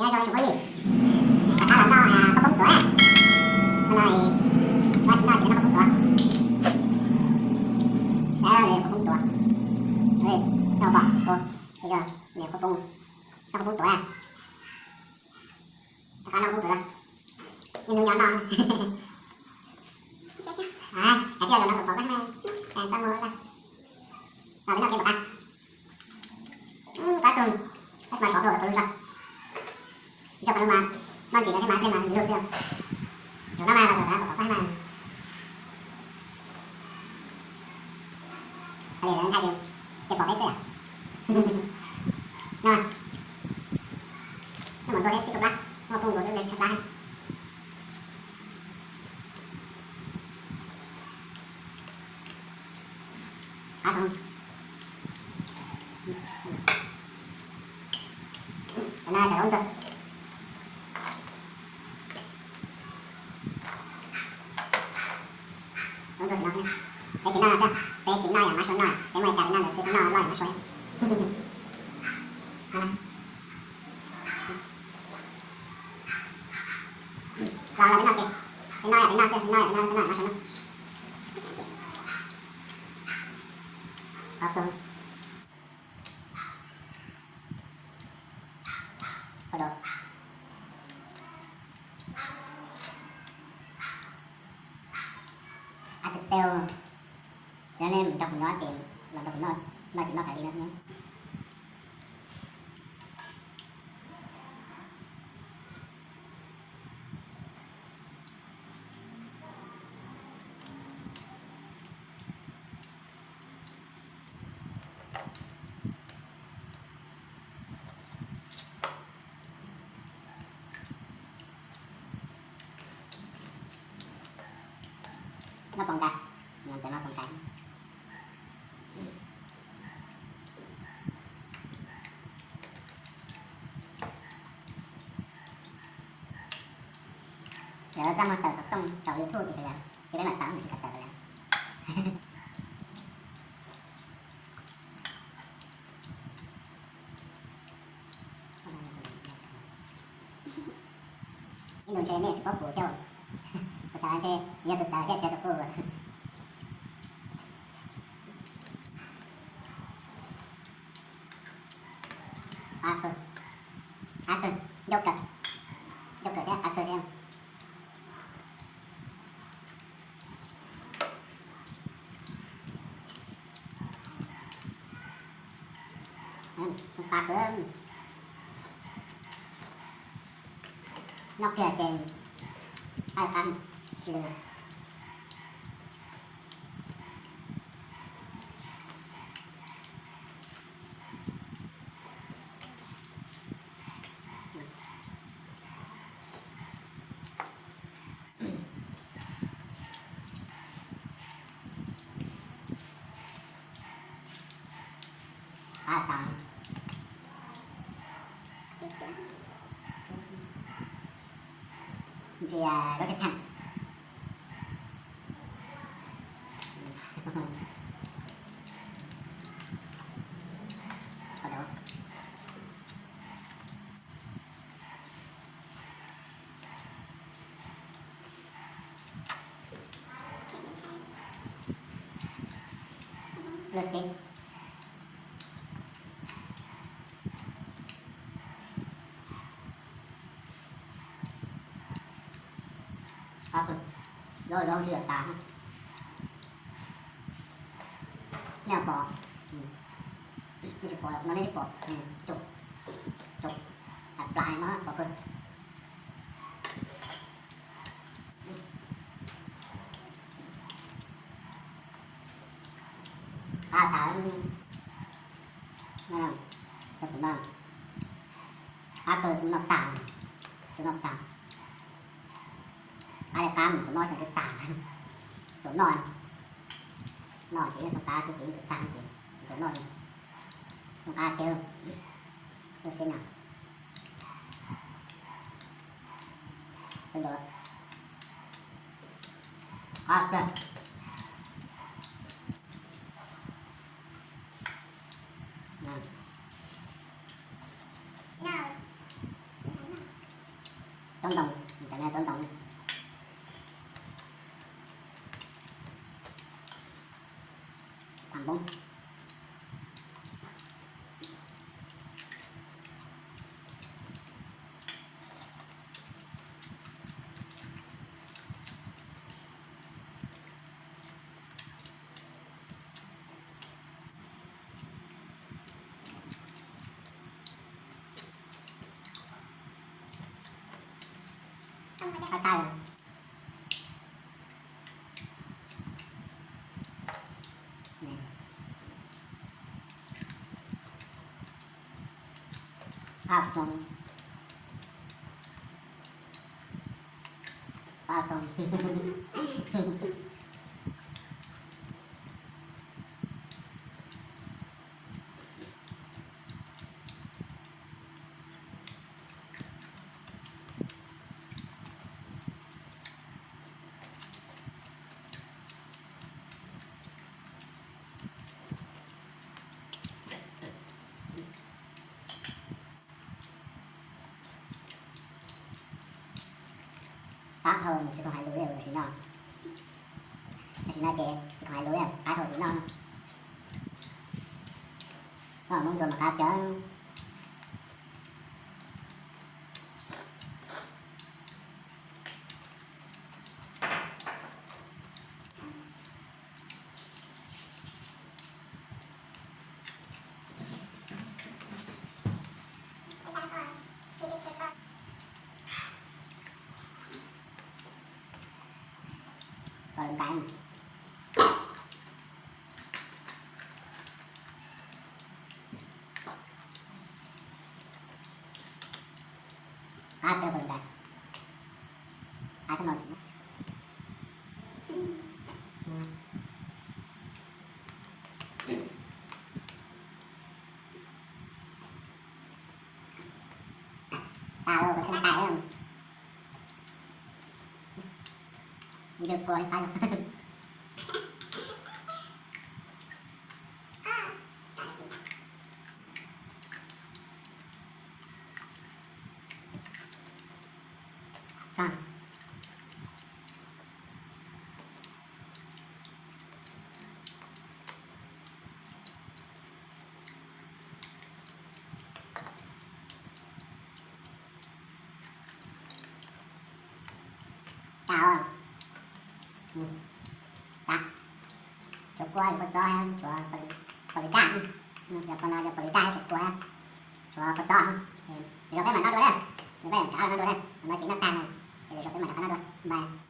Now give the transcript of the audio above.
Nyob zoo ib tsoom phooj ywg, rov qab los noj khaub poob tuav na. Hnub no muab tsis noj ces noj khaub poob tuav. Saib li khaub poob tuav, noj pom ua, noj khaub poob, noj khaub poob tuav na. Rov qab noj khaub poob tuav, ib hnub nyob noj. Kav tsij los noj pom pom na, txaj muag na. Los peb noj peb pom qab. Qab kawg, qab mas xov dua rau lub zog. Ib co qhov lub mas noj ntsis no thiab mas peb mas nws luj xwb. Zaum no mas los zaum no pom pom qab na. Qhov li lawv ntshai ces pom peb xwb. No, noj mov ntxuag thiab tshaib plab, noj poob ntxuag xwb tshaib plab. Qab heev. Cov no cov zaub ntxuag. Zaub ntxuag no, peb tsis noj xwb, peb tsis noj yam mab suav noj, peb muaj ib cov peb noj ntawd xwb, peb noj loj yam mab suav. Los los peb noj ces, peb noj yam peb noj xwb, noj yam peb noj xwb, noj yam mab suav no. Qab kawg. Qab dua. Ab, tus tij, yog nej mus nrog kuv nyob ces los nrog kuv noj, noj ces noj tas li no. Noj pom nqaij, noj pom nqaij. Yog lawv txaj muag tawm xov tooj rau YouTube ces kawg li, ces peb mam tawm, tsis kam tawm kawg li. Ib ntus ntshe nej tsis paub kuv thiab, kuv tawv ntshe yog tus tawv thiab tsis yog tus kuj. Qab kawg, qab kawg, ncauj kawg, ncauj kawg thiab qab kawg thiab. Qab kawg, noj kiag ces qab qab lw. Qab tas. Ntsia lub tsheb thaj. Lub xib. Qab kawg, zaub zaub ntsia tas. Nej pom, nej tsis pom no nej tsis pom, caum, caum, tas plas no pom kawg. Qab tas, no, no, tus no, qab kawg tus no tas, tus no tas. Qab li qab mus tus no xyoo twb tas, txaus noj, noj ces yeej xoo qab xwb ces yeej twb tag ces txaus noj li, xoo qab kiag, lub xib na. Qab kawg. Ntoo, cov no tuab ntoo. Tham npoob. Qab qab. Qab too. Qab too. Qab dhau, tsis tau hais lus li tam sim no. Tam sim no ces tsis tau hais lus li, qab dhau tim no. Koj mus ntxuav mas qab cawv. Pos lawv ntais. Qab peb pos lawv ntais. Qab teb no tsis tas los kuv tsis tas. Ntws kua li qab. Tas. Tas. Tshuav kua, tshuav pob txob, tshuav pos lwm daj. Yog qhov no yog pos lwm daj, tshuav kua, tshuav pob txob. Yog peb mam noj dua na, yog peb mam rov noj dua na, qhov no ces noj tag no, ces yog peb mam rov qab noj dua. Bye.